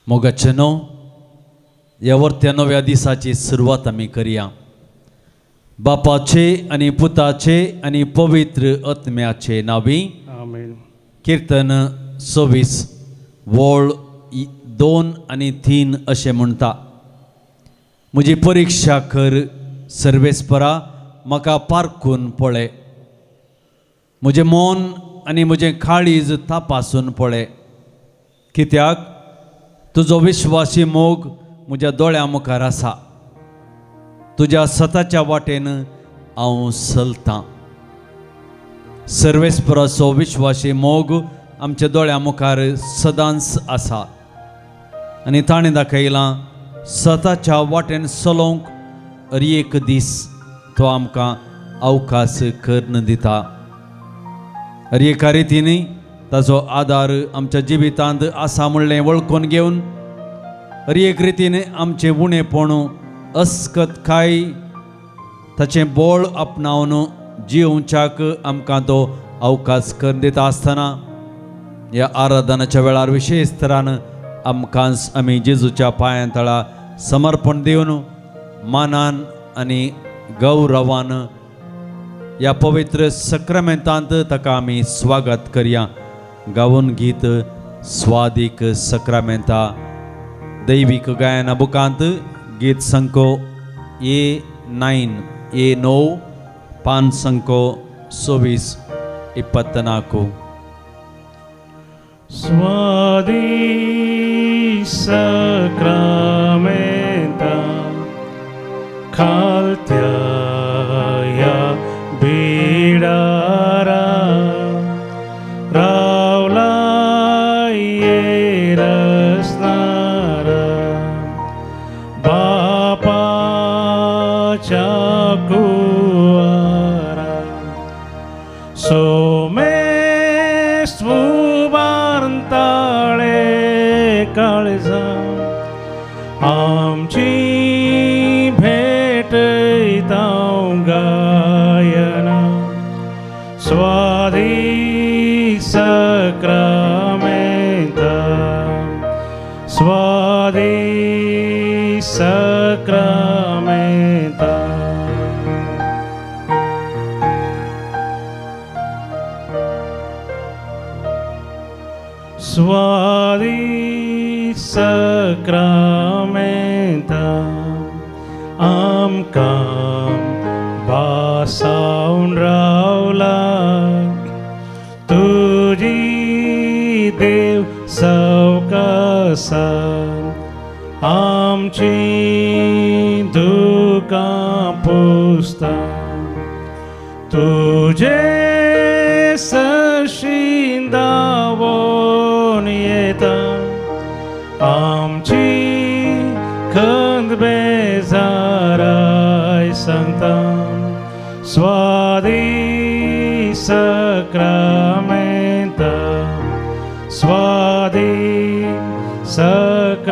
मोगाचे न्हू, ह्या वर्त्या नव्या दिसाची सुरवात आमी करया. बापाचे आनी पुताचे आनी पवित्र आत्म्याचे नांवी. आमेन. किर्तन 26 वळ 2 आनी 3 अशें म्हणटा, म्हजी परिक्षा कर सर्वेस्परा, म्हाका पारखून पळय, म्हजें मन आनी म्हजें काळीज तपासून पळय, कित्याक तुजो विश्वासी मोग म्हज्या दोळ्यां मुखार आसा, तुज्या सताच्या वाटेन हांव चलतां. सर्वेस्पराचो विश्वासी मोग आमच्या दोळ्यां मुखार सदांच आसा आनी ताणें दाखयलां, सताच्या वाटेन चलोवंक हर एक दीस तो आमकां अवकाश करून दिता. हर एका रितीन ताचो आदार आमच्या जिवितांत आसा म्हणलें वळखून घेवन, हर एक रितीन आमचें उणेपण अस्कतकाय ताचें बळ आपणावन जियोवच्याक आमकां तो अवकाश करून दिता आसतना, ह्या आराधनाच्या वेळार विशेश तरान आमकां आमी जेजूच्या पांयां तळा समर्पण दिवन, मानान आनी गौरवान ह्या पवित्र सक्रामेंतांत ताका आमी स्वागत करया. गावन गीत स्वादीक सक्रामेंता, दैवीक गायना बुकांत गीत संको ए 9, ए 9, पान संको 26, 24. स्वादीक सक्रामेंता खालत्या ह्या बिडारा रावला ये रसनारा, बापाच्या कुवारा सोमेस्त उबारताळे काळजा आमची भेटयता गायना. स्वादीक सक्रामेंता, स्वादीक सक्रामेंता. स्वादीक सक्रामेंता आमकां भासावन रावला, तुजी देव सवकासा आमची दुकां पुसता, तुजे सरशीं धांवोन येता, आमची खंत बेजाराय सांगता. स्वादीक सक्रामेंता, स्वादीक सक्रामेंता.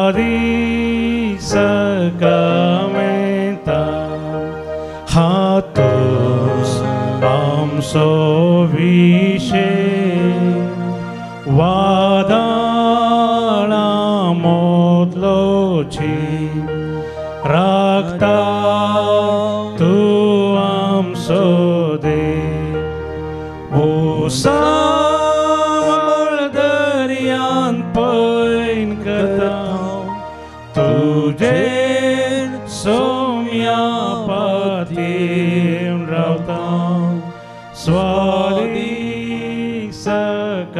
स्वादीक सक्रामेंता हातूस आमचो विशे, वादळां मोदलोची राखता तूं आमचो देव, उसाळ दर्यांत पैन करता, तुजे सोम्या पातीन रावता. स्वादीक सक्रामेंता,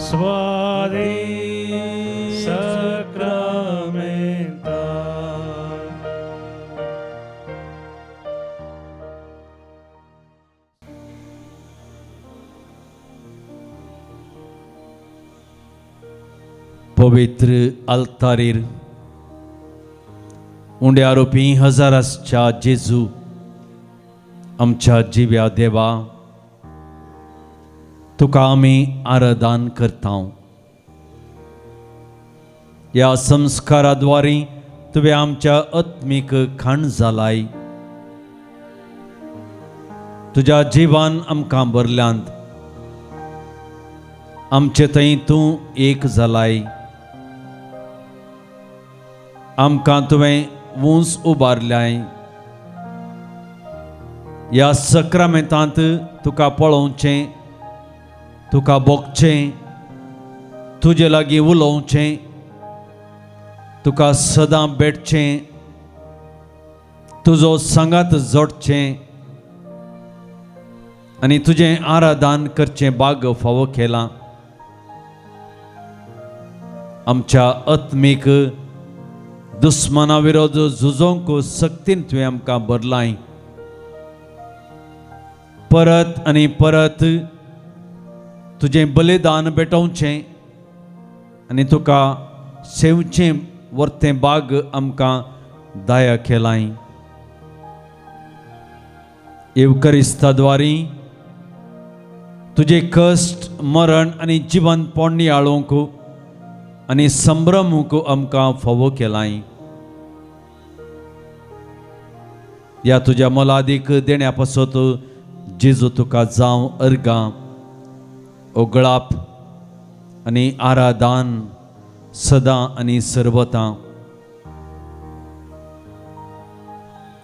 स्वादीक सक्रामेंता. पवित्र आल्तारीर उंड्या आरोपी हजारासच्या जेजू, आमच्या जिव्या देवा, तुका आमी आराधन करता. ह्या संस्काराद्वारे तुवें आमच्या आत्मीक खाण जालाय। तुज्या जिवान आमकां भरल्यांत, आमचे थंय तूं एक जालाय। आमकां तुवें उंच उबारल्याय। ह्या सक्रामेंतांत तुका पळोवचें, तुका भोगचें, तुजे लागीं उलोवचें, तुका सदां भेटचें, तुजो सांगात जोडचें आनी तुजें आराधन करचें भाग फावो केलां। आमच्या आत्मीक दुस्मना विरोध झुजोवंक सक्तीन तुवें आमकां भरलाय। परत आनी परत तुजें बलिदान भेटोवचें आनी तुका सेवचें वर्तें बाग आमकां दया केलाय। येवकरिस्ता द्वारी तुजें कश्ट, मरण आनी जिवनपण नियाळूंक आनी संभ्रमूंक आमकां फावो केलाय। ह्या तुज्या मोलादीक देण्या पासत जेजू तुका जावं अर्गां, ओगळाप आनी आराधन सदां आनी सर्वतां।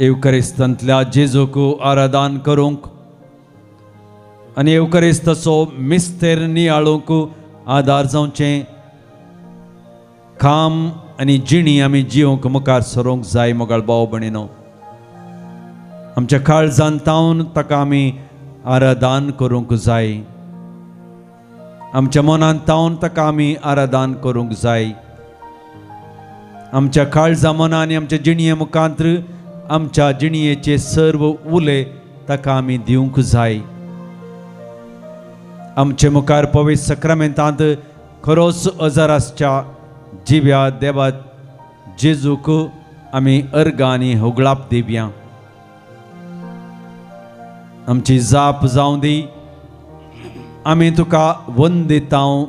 येवकरिस्तांतल्या जेजूक आराधन करूंक आनी येवकरिस्ताचो मिस्तेर नियाळूंक आदार जावचें काम आनी जिणी आमी जिवंक मुखार सरूंक जाय। मोगाळ भाव भयणीनो, आमच्या काळजान तावन ताका आमी आराधन करूंक जाय। आमच्या मनान तावन ताका आमी आराधन करूंक जाय। आमच्या काळजा मनान आनी आमच्या जिणये मुखांत्र आमच्या जिणयेचे सर्व उले ताका आमी दिवंक जाय। आमचे मुखार पवित्र सक्रामेंतांत खरोच अजारासच्या जिव्या देवा जेजूक आमी अर्गां आनी होगळाप दिवया। आमची जाप जावं दी, आमी तुका वंदितांव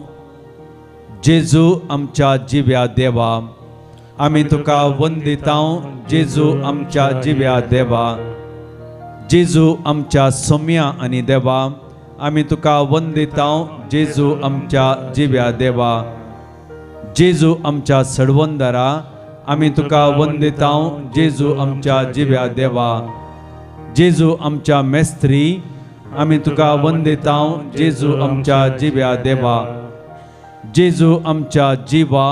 जेजू आमच्या जिव्या देवा। आमी तुका वंदितांव जेजू आमच्या जिव्या देवा। जेजू आमच्या सोम्या आनी देवा, आमी तुका वंदितांव जेजू आमच्या जिव्या देवा। जेजू आमच्या सडवंदरा, आमी तुका वंदितांव जेजू आमच्या जिव्या देवा। जेजू आमच्या मेस्त्री, आमी तुका वंदितांव जेजू आमच्या जिव्या देवा। जेजू आमच्या जिवा,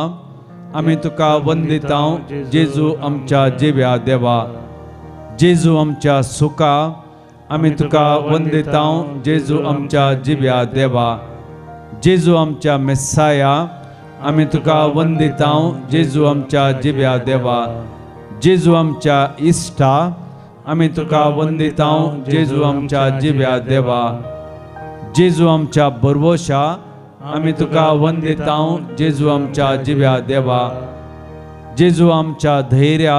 आमी तुका वंदितांव जेजू आमच्या जिव्या देवा। जेजू आमच्या सुखा, आमी तुका वंदितांव जेजू आमच्या जिव्या देवा। जेजू आमच्या मेस्साया, आमी तुका वंदितांव जेजू आमच्या जिव्या देवा। जेजू आमच्या इश्टा, आमी तुका वंदितांव जेजू आमच्या जिव्या देवा। जेजू आमच्या बरवशा, आमी तुका वंदितांव जेजू आमच्या जिव्या देवा। जेजू आमच्या धैर्या,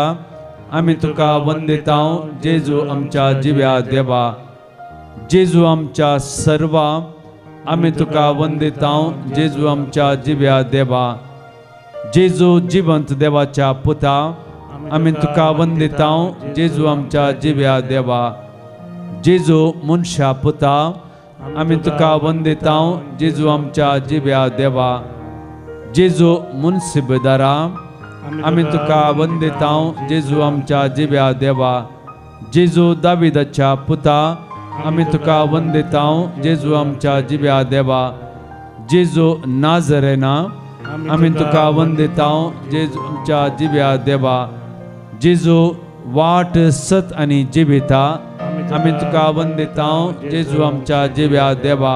आमी तुका वंदितांव जेजू आमच्या जिव्या देवा। जेजू आमच्या सर्वा, आमी तुका वंदितांव जेजू आमच्या जिव्या देवा। जेजू जिवंत देवाच्या पुता, आमी तुका वंदितांव जेजू आमच्या जिव्या देवा। जेजू मनशा पुता, आमी तुका वंदितांव जेजू आमच्या जिव्या देवा। जेजू मुन्सिबदारा, आमी तुका वंदितांव जेजू आमच्या जिव्या देवा। जेजू दाविदाच्या पुता, आमी तुका वंदितांव जेजू आमच्या जिव्या देवा। जेजू नाजरेना, आमी तुका वंदितांव जेजू आमच्या जिव्या देवा। जेजू वाट, सत आनी जिविता, आमी तुका वंदितांव जेजू आमच्या जिव्या देवा।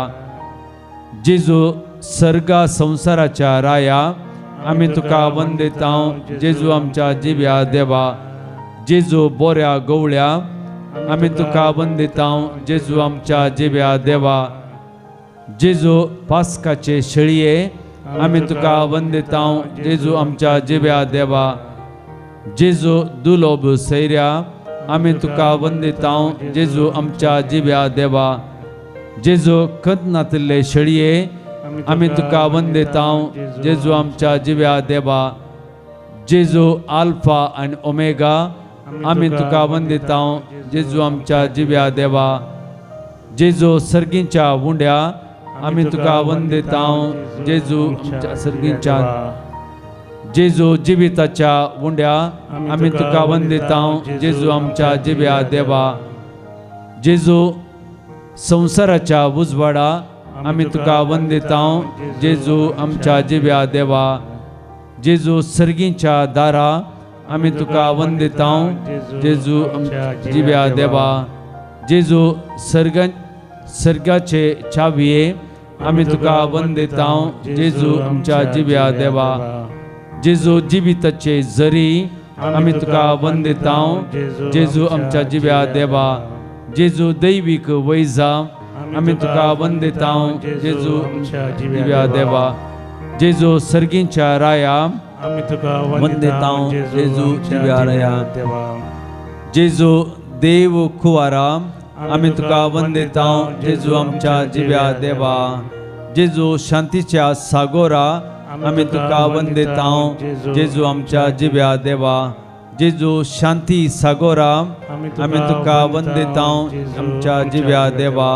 जेजू सर्गा संवसाराच्या राया, आमी तुका वंदितांव जेजू आमच्या जिव्या देवा। जेजू बोऱ्या गवळ्या, आमी तुका वंदितांव जेजू आमच्या जिव्या देवा। जेजू पास्काचे शेळये, आमी तुका वंदितांव जेजू आमच्या जिव्या देवा। जेजू दुलोब सैऱ्या, आमी तुका वंदितांव जेजू आमच्या जिव्या देवा। जेजू खतनातले शेळये, आमी तुका वंदितांव जेजू आमच्या जिव्या देवा। जेजू आल्फा आनी ओमेगा आमी तुका वंदिता जेजू आमच्या जिव्या देवा जेजू सर्गींच्या उंड्या आमी तुका वंदिता जेजू आमच्या सर्गींच्या जेजू जिविताच्या उंड्या आमी तुका वंदिता जेजू आमच्या जिव्या देवा जेजू संवसाराच्या उजवाडा आमी तुका वंदिता जेजू आमच्या जिव्या देवा जेजू सर्गींच्या दारा आमी तुका वंदिता जेजू आमच्या जिव्या देवा जेजू सर्ग सर्गाचे चावये आमी तुका वंदिता जेजू आमच्या जिव्या देवा जेजू जिविताचे जरी आमी तुका वंदिता जेजू आमच्या जिव्या देवा जेजू दैवीक वैजा आमी तुका वंदिता जेजू आमच्या जिव्या देवा जेजू सर्गींच्या राया आमी तुका वंदिता जेजू जिव्या राया देवा जेजू देव कुवारा आमी तुका वंदिता जेजू आमच्या जिव्या देवा जेजू शांतीच्या सागोरा आमी तुका वंदिता जेजू आमच्या जिव्या देवा जेजू शांती सागोरा आमी तुका वंदिता आमच्या जिव्या देवा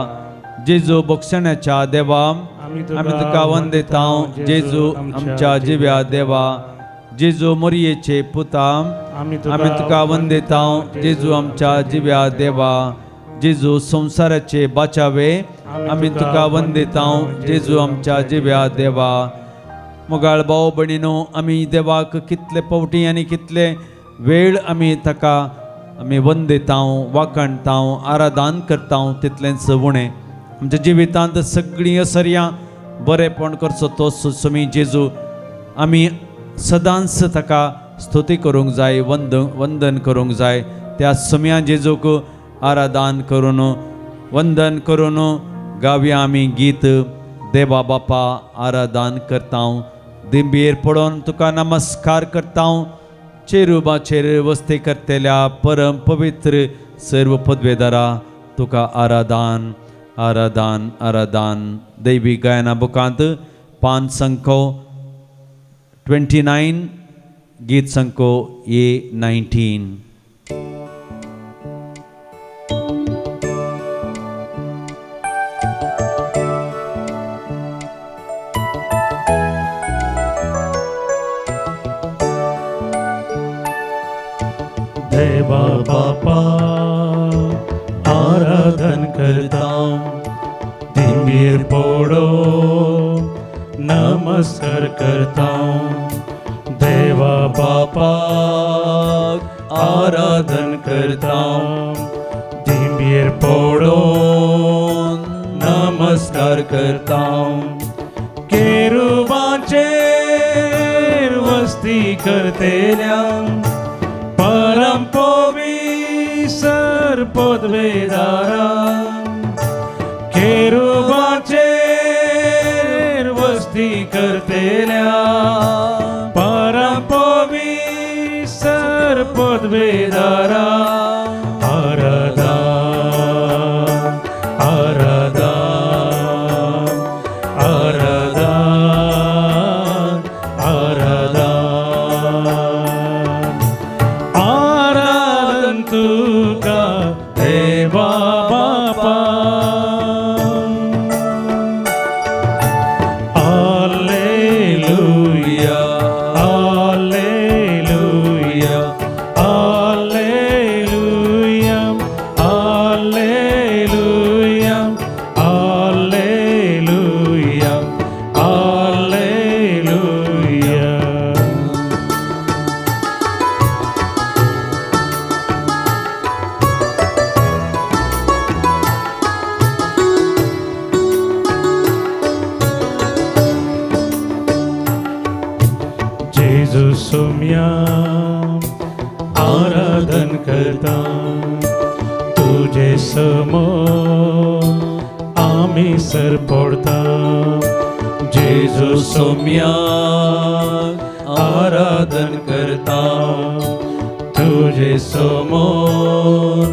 जेजू बक्षण्याच्या देवा आमी तुका वंदिता जेजू आमच्या जिव्या देवा जेजू मोरयेचे पुता आमी आमी तुका वंदिता जेजू आमच्या जिव्या देवा जेजू संवसाराचे बाचावे आमी तुका वंदिता जेजू आमच्या जिव्या देवा. मोगाळ भाव भयणीनो, आमी देवाक कितले पावटी आनी कितले वेळ आमी ताका आमी वंदिता, वाखाणता, आराधन करता तितलेंच उणें. आमच्या जिवितांत सगळीं असर्यां बरेपण करचो तो सुमी जेजू आमी सदांच ताका स्तुती करूंक जाय, वंदन करूंक जाय. त्या सुम्या जेजूक आराधन करून वंदन करून गावया आमी गीत देवा बापा आराधन करता. दिंबेर पडोन तुका नमस्कार करता. चेरुबाचेर वस्ती करतल्या परम पवित्र सर्व पदवेदारा तुका आराधन आराधन आराधन. दैवी गायना बुकांत पान संखो 29 गीत संखो A19. देवा बापा आराधन करता, दिंबेर पडो नमस्कार करता. देवा बापा आराधन करता, दिंबेर पडो नमस्कार करता. केरुबाचेर वस्ती करतेल्या परम पवित्र पदवेदारा, केरुबाचेर वस्ती करतेल्या परम पवित्र पदवेदारा. आराधन आराधन आराधन आराधन आराधन तुका देवा बापा. Alleluia alleluia alleluia alleluia alleluia alleluia. जेजू सोम्या आराधन करता, तुझे समोर आमी सर पडता. जेजू सोम्या आराधन करता, तुझे समोर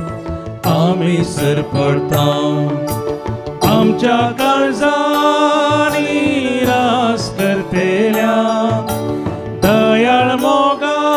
आमी सर पडता. आमच्या काळजांनी रास करतेल्या दयाळ मोगाळ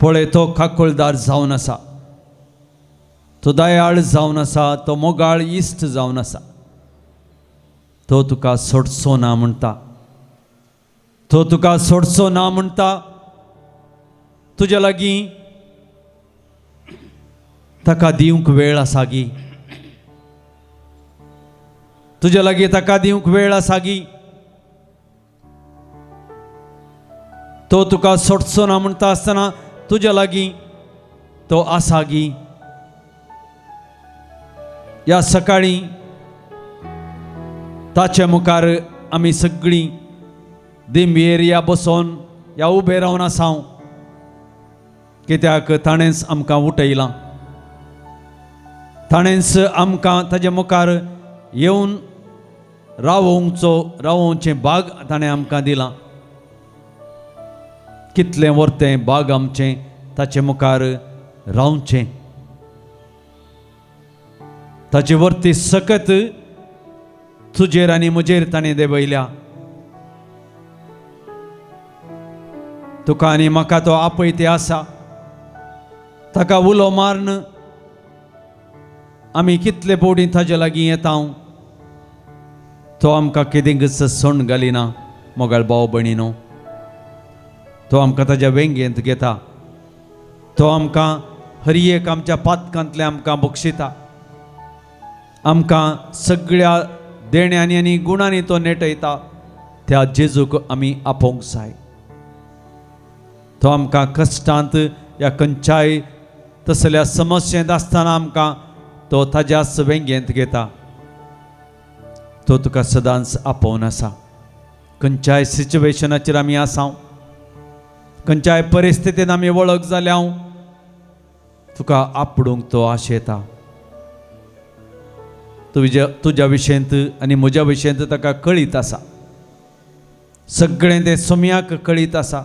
पळय तो काकुळदार जावन आसा, तो दयाळ जावन आसा, तो मोगाळ इश्ट जावन आसा. तो तुका सोडचो ना म्हणटा, तो तुका सोडचो ना म्हणटा. तुज्या लागीं ताका दिवंक वेळ आसा गी, तुज्या लागीं ताका दिवंक वेळ आसा गी. तो तुका सोडचो ना म्हणटा आसतना तुज्या लागीं तो आसा गी. ह्या सकाळीं ताचे मुखार आमी सगळीं दिंबयेर या बसोन या उबे रावन आसा, कित्याक ताणेंच आमकां उठयलां, ताणेंच आमकां ताजे मुखार येवन रावोवचो रावोवचें भाग ताणें आमकां दिलां. कितलें वर्तें भाग आमचें ताचे मुखार रावचें. ताचे वर्ती सकत तुजेर आनी म्हजेर ताणें देंवयल्या. तुका आनी म्हाका तो आपयते आसा. ताका उलो मारून आमी कितले बोडी ताजे लागीं येता, तो आमकां केदींकच सोण घालिना. मोगाळ भाव भयणीनो, तो आमकां ताज्या वेंगेंत घेता, तो आमकां हर एक आमच्या पातकांतलें आमकां बक्षिता, आमकां सगळ्या देण्यांनी आनी गुणांनी तो नेटयता. त्या जेजूक आमी आपोवंक जाय. तो आमकां कश्टांत या खंयच्याय तसल्या समस्येंत आसतना आमकां तो ताज्याच वेंगेंत घेता. तो तुका सदांच आपोवन आसा. खंयच्याय सिच्युएशनाचेर आमी आसा, खंयच्याय परिस्थितीन आमी वळख जाल्या, तुका आपडूंक तो आशेता. तुज्या तुज्या विशयंत आनी म्हज्या विशयंत ताका कळीत आसा, सगळें तें सोम्याक कळीत आसा.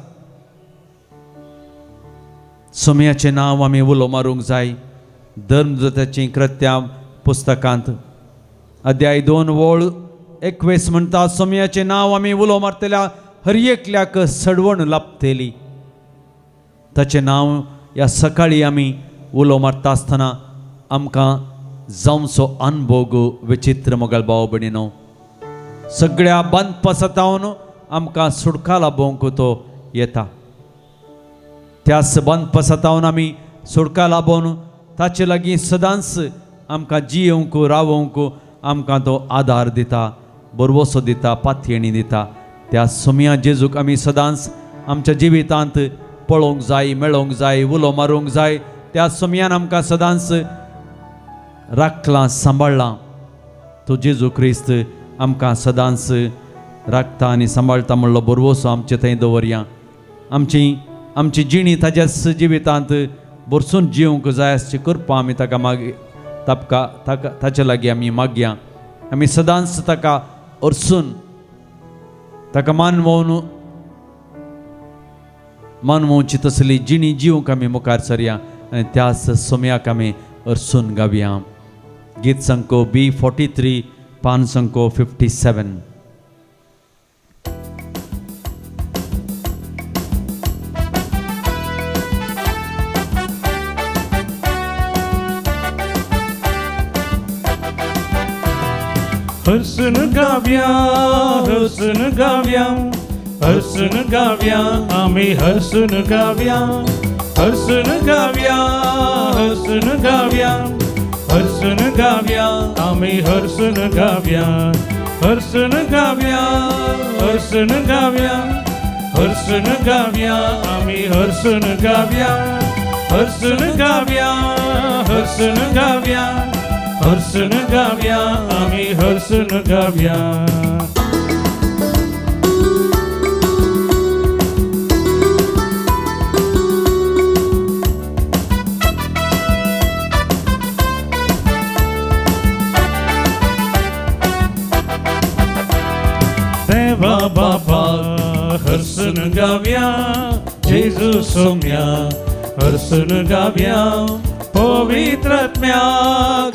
सोम्याचें नांव आमी उलो मारूंक जाय. धर्मदूताचीं कृत्यां पुस्तकांत अध्याय 2 वळ 21 म्हणटा, सोम्याचें नांव आमी उलो मारतल्या हर एकल्याक सडवण लाभतली. ताचें नांव ह्या सकाळीं आमी उलो मारता आसतना आमकां जावचो अनभोग विचित्र. मोगाळ भाव भयणीनो, सगळ्या बांदपासातावन आमकां सुटका लाभोवंक तो येता. त्याच बांदपासातावन आमी सुटका लाभोवन ताचे लागीं सदांच आमकां जियोवंक रावोवंक आमकां तो आदार दिता, बरवसो दिता, पातयेणी दिता. त्या सोम्या जेजूक आमी सदांच आमच्या जिवितांत पळोवंक जाय, मेळोवंक जाय, उलो मारूंक जाय. त्या सोम्यान आमकां सदांच राखलां, सांबाळ्ळां. तो जेजू क्रिस्त आमकां सदांच राखता आनी सांबाळटा म्हणलो बरवसो आमचे थंय दवरया. आमची आमची जिणी ताज्याच जिवितांत भरसून जिवंक जाय आसची करपा आमी ताका मागी तापका ताका ताचे लागीं आमी मागया. आमी सदांच ताका अरसून ताका मानवोवन मानवोवची तसली जिणी जिवंक आमी मुखार सरया आनी त्याच सोम्याक आमी अरसून गावया. गीत संको B43, पान संको 57. हर्षण गाव्या, हर्षण गाव्या, हर्षण गाव्या, आम्ही हर्षण गाव्या, हर्षण गाव्या, हर्षण गाव्या, हर्षण गाव्या, आम्ही हर्षण गाव्या, हर्षण गाव्या, हर्षण गाव्या, हर्षण गाव्या, आम्ही हर्षण गाव्या, हर्षण गाव्या, हर्षण गाव्या, हर्षण गाव्या, आम्ही हर्षण गाव्या. देवा बापा हर्षण गाव्या, जेजू सोम्या हर्षण गाव्या, पवित्रात्म्या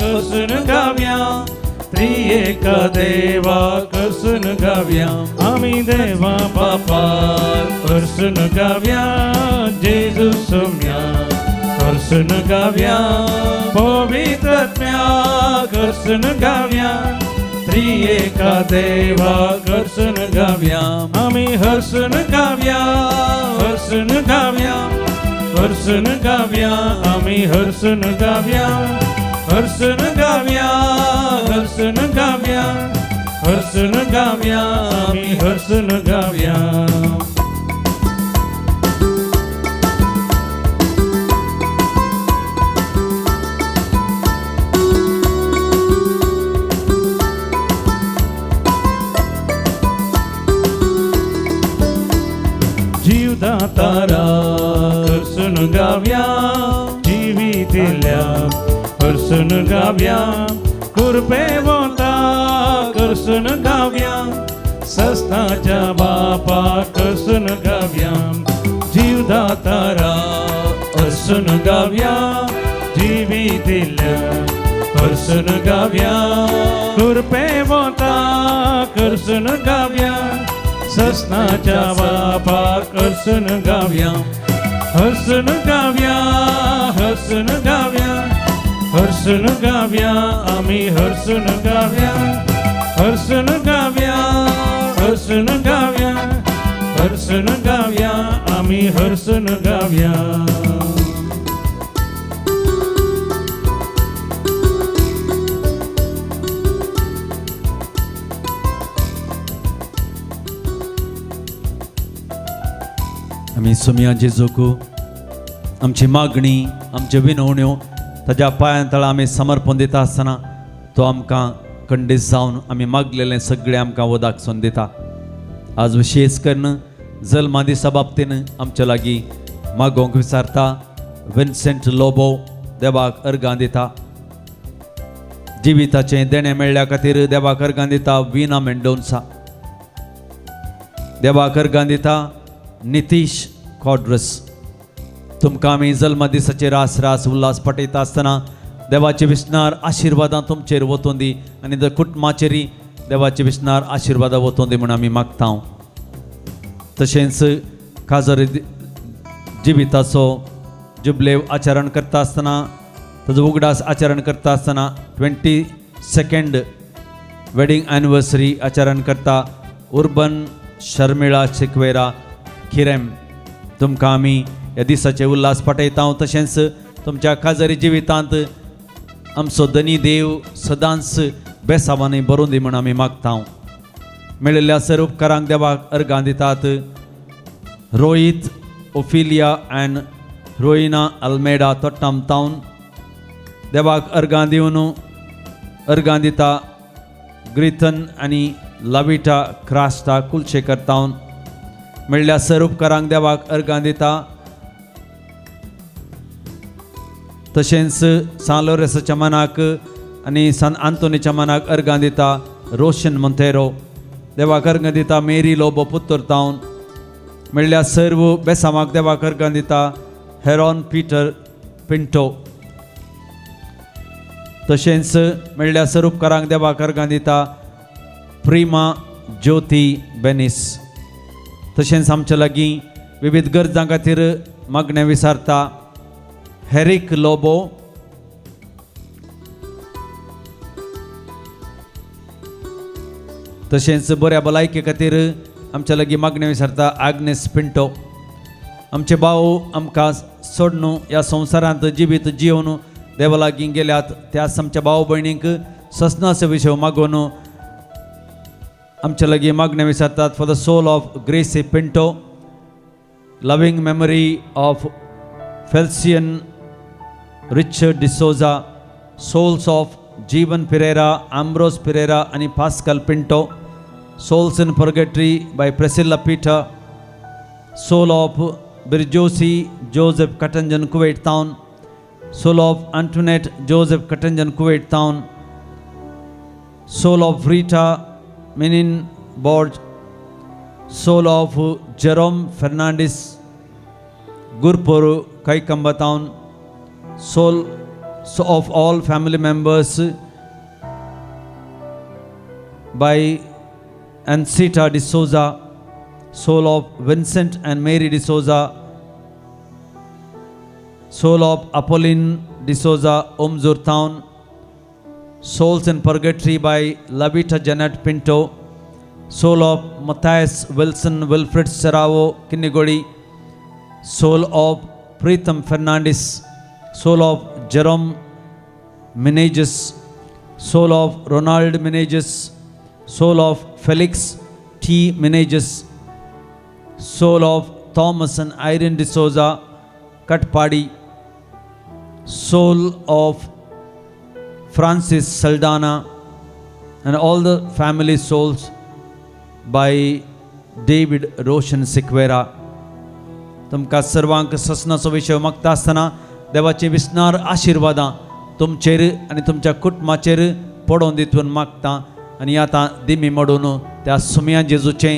हर्षण गाव्या, त्रिएका देवाक हर्सून गावया आमी देवा बापाक हर्सून गावया जेजू सोम्या हर्सून गावया पवित्र आत्म्याक हर्सून गावया त्रिएका देवाक हर्सून गावया आमी हर्सून गावया हर्सून गावया हर्सून गावया आमी हर्सून गावया हर्सून गावया हर्सून गावया हर्सून गावया आमी हर्सून गावया. जीवदातारा हर्सून गावया जिवी दिल्या हर्सून गावया कृपे वता हर्सून गावया सस्नाच्या बापाक हर्सून गावया जीवदातारा हर्सून गावया जिवी दिल्या हर्सून गावया कृपे वता हर्सून गावया सस्नाच्या बापाक हर्सून गावया हर्सून गावया हर्सून गावया हर्सून गावया आमी हर्सून गावया हर्सून गावया हर्सून गावया हर्सून गावया आमी हर्सून गावया. आमी सोमया जेजूक आमची मागणी आमच्यो विनवण्यो ताज्या पांयां तळा आमी समर्पण दिता आसतना तो आमकां खंडीत जावन आमी मागलेलें सगळें आमकां वदाक सोन दिता. आज विशेष करून जल्मा दिसा बाबतीन आमच्या लागीं मागोवंक विचारता विन्सेंट लोबो देवाक अर्गां दिता. जिविताचें देणें मेळ्ळ्या खातीर देवाक अर्गां दिता विना मेंडोन्सा. देवाक अर्गां दिता नितीश कॉड्रस. तुमकां आमी जल्मा दिसाचेर रास रास उल्हास पटयता आसतना देवाचे विसणार आशिर्वादां तुमचेर वतून दी आनी the कुटुंबाचेरय देवाचे विसणार आशिर्वादां वतून दी म्हूण आमी मागता. तशेंच काजर जिविताचो जुबलेव आचरण करता आसतना ताजो उगडास आचरण करता आसतना 22nd wedding anniversary आचरण करता उर्बन शर्मिळा शिकवेरा खिरेम. तुमकां आमी ह्या दिसाचे उल्हास पटयता. तशेंच तुमच्या काजरी जिवितांत आमचो धनी देव सदांच बेसावांनी बरोवन दी म्हूण आमी मागता. मेळिल्ल्या सर्व उपकारांक देवाक अर्गां दितात Rohit Ophelia and Rohina Almeida तोट्टाम तावन. देवाक अर्गां दिवन अर्गां दिता ग्रिथन आनी लाविटा क्रास्टा कुलशेखर तावन. मेळिल्ल्या सर्व उपकारांक देवाक अर्गां दिता. तशेंच सान लोरेसाच्या मनाक आनी सान आंतोनीच्या मनाक अर्गां दिता रोशन मोंतेरो. देवाक अर्गां दिता मेरी लोबो पुत्तर तावन. मेळिल्ल्या सर्व बेसामाक देवाक अर्गां दिता हेरॉन पीटर पिंटो. तशेंच मेळिल्ल्या सर्व उपकारांक देवाक अर्गां दिता प्रिमा ज्योती बेनीस. तशेंच आमच्या लागीं विविध गरजां खातीर मागणें विसारता हेरीक लोबो. तशेंच बऱ्या भलायके खातीर आमच्या लागीं मागणें विसारता आग्नेस पिंटो. आमचे भाव आमकां सोडून ह्या संवसारांत जिवीत जिवन देवा लागीं गेल्यात त्याच आमच्या भाव भयणींक ससनाचो विशय मागून आमच्या लागीं मागणें विसारतात for the soul of Gracy Pinto, loving memory of Felician Richard D'Souza, souls of Jeevan Pereira, Ambrose Pereira आनी Pascal Pinto, souls in purgatory by Priscilla Peter, soul of Birjosi Joseph Katanjan Kuwait town, soul of Antoinette Joseph Katanjan Kuwait town, soul of Rita Menin Borge, soul of Jerome Fernandes Gurpur Kaikamba town, soul of all family members by Ansita D'Souza, soul of Vincent and Mary D'Souza, soul of Apolline D'Souza, Omzur Town, souls in purgatory by Lavita Janet Pinto, soul of Matthias Wilson Wilfred Serrao Kinnigoli, soul of Preetham Fernandez, soul of Jerome Menages, soul of Ronald Menages, soul of Felix T. Menages, soul of Thomas and Irene D'Souza, Katpadi, soul of Francis Saldana, and all the family souls by David Roshan Sequeira. तुमकां सर्वांक ससनाचो विशय मागता आसतना देवाचे विसनार आशिर्वादां तुमचेर आनी तुमच्या कुटुंबाचेर पडोवन दितून मागता आनी आतां दिमी मोडून त्या सुमया जेजूचें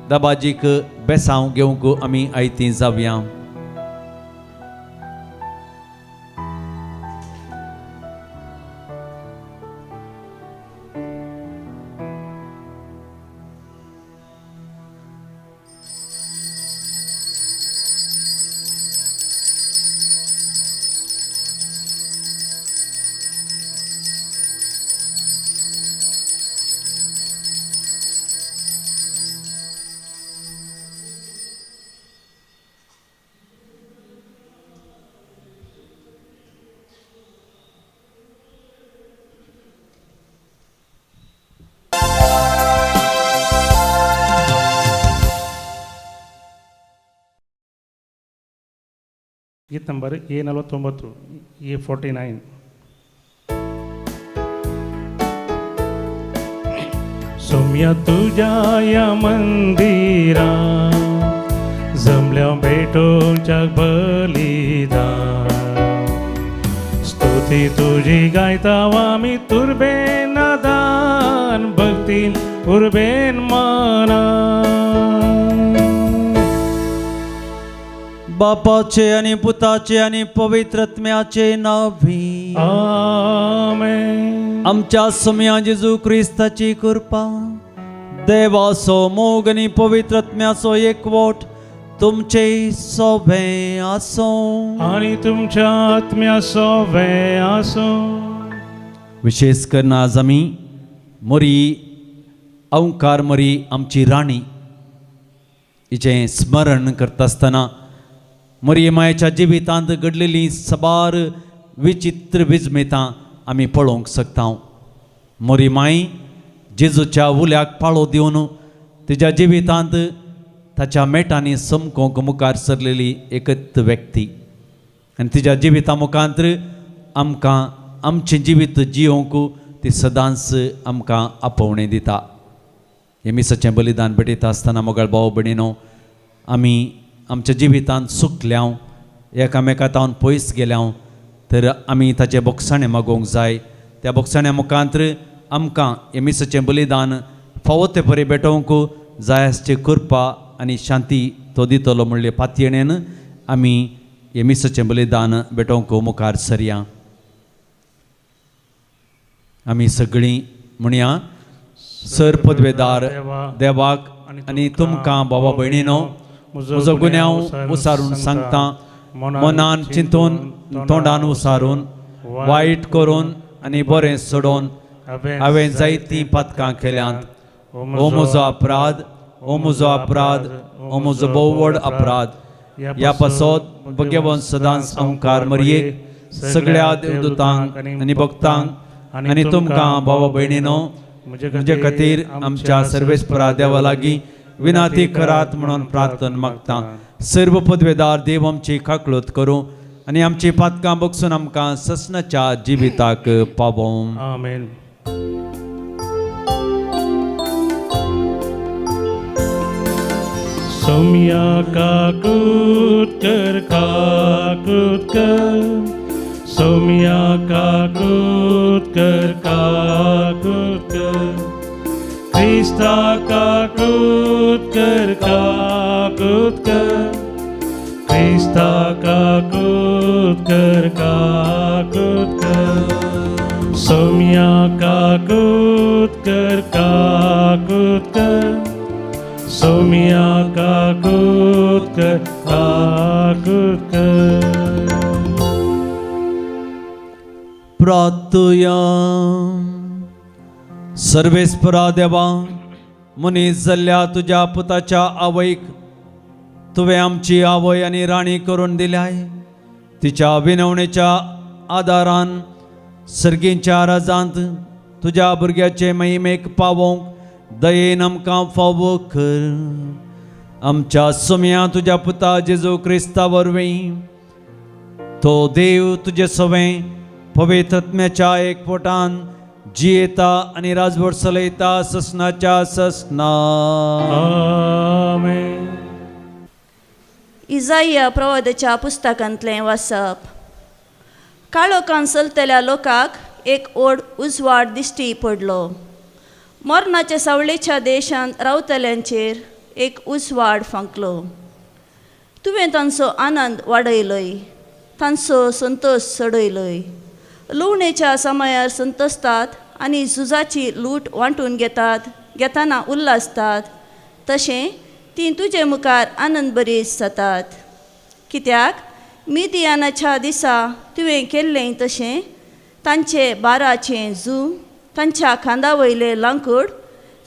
दबाजीक बेसांव घेवंक आमी आयती जावया. गीत नंबर A49, A49. Saumya तुझ्या या मंदिरा जमल्या भेटोच्या बलिदान, स्तुती तुझी गायता आम्ही तुर्बेन दान, भक्तीन उर्बेन माना. बापाचे आणि पुताचे आणि पवित्र आत्म्याचे नावे आमेन. आमच्या सुम्या जेजू क्रिस्ताची कृपा, देवाचो मोग आनी पवित्र आत्म्याचो एकवट तुमचे सोबे आसूं आणि तुमच्या आत्म्या सोबे आसूं. विशेष करून आज आमी मोरी अंकार मोरी आमची राणी हिचें स्मरण करता आसतना मोरी मायेच्या जिवितांत घडलेलीं साबार विचित्र विजमेतां आमी पळोवंक शकता. मोरी माय जेजूच्या उल्याक पाळो दिवन तिच्या जिवितांत ताच्या मेटांनी समकोंक मुखार सरलेली एकच व्यक्ती आनी तिच्या जिविता मुखांत आमकां आमचें जिवीत जियोवंक ती सदांच आमकां आपोवणें दिता. हें मिसाचें बलिदान भेटयता आसतना मोगाळ भाव भयणीनो आमी आमच्या जिवितांत सुकल्या, एकामेका तावन पयस गेल्या तर आमी ताचें बोगसाणें मागोवंक जाय. त्या बोगसाण्या मुखांत आमकां हें मिसाचें बलिदान फावो ते परी भेटोवंक जाय आसची कृपा आनी शांती तो दितलो म्हणले पातयेणेन आमी हें मिसाचें बलिदान भेटोवंक मुखार सरया. आमी सगळीं म्हणया, सर पदवेदार देवाक आनी तुमकां बाबा भयणीनो म्हजो गुन्यांव उसारून सांगता, मनान चिंतून तोंडान उसारून वायट करून आनी बरें सोडोवन हांवें जायतीं पातकां केल्यांत. ओ म्हजो अपराध, ओ म्हजो अपराध, ओ म्हजो भोव व्हड अपराध. ह्या पासत भगेवन सदांच अंकार मरयेक सगळ्या देवदूतांक आनी भक्तांक आनी तुमकां भावा भयणीनो म्हजे खातीर आमच्या सर्वेस्परा देवा लागीं विनाती करात म्हणून प्रार्थना मागता. सर्व पदवेदार देव आमची काकळूत करूं आनी आमची पातकां बगसून आमकां ससनाच्या जिविताक पावोवं. आमेन. सौम्या काकूत कर, काकूत कर, सौम्या काकूत कर, काकूत कर, क्रिस्ता काकूत कर, काकूत कर, क्रिस्ता काकूत कर, काकूत कर, सौम्या काकूत कर, काकूत प्रार्थया. सर्वेस्परा देवा, मनीस जाल्ल्या तुज्या पुताच्या आवयक तुवें आमची आवय आनी राणी करून दिल्याय. तिच्या विनवणेच्या आदारान सर्गींच्या राजांत तुज्या भुरग्याचे महिमेक पावोवंक दयेन आमकां फावो कर. आमच्या सुम्या तुज्या पुता जेजू क्रिस्ता वरवीं तो देव तुजे सवें पवित्र आत्म्याच्या एकपोटान जियेता आनी राजवट चलयता ससनाच्या ससना. आमेन. इजाइया प्रवादाच्या पुस्तकांतलें वाचप. काळोखान चलतल्या लोकांक एक ओड उजवाड दिश्टी पडलो. मरणाच्या सावळेच्या देशांत रावतल्यांचेर एक उजवाड फांकलो. तुवें तांचो आनंद वाडयलोय, तांचो संतोश चडयलोय. लुवणेच्या समयार संतोसतात आनी झुजाची लूट वांटून घेतात घेतना उल्हासतात, तशें तीं तुजे मुखार आनंद बरीच जातात. कित्याक मिदियानाच्या दिसा तुवें केल्लें तशें तांचे बाराचें जू, तांच्या खांदा वयलें लांकूड,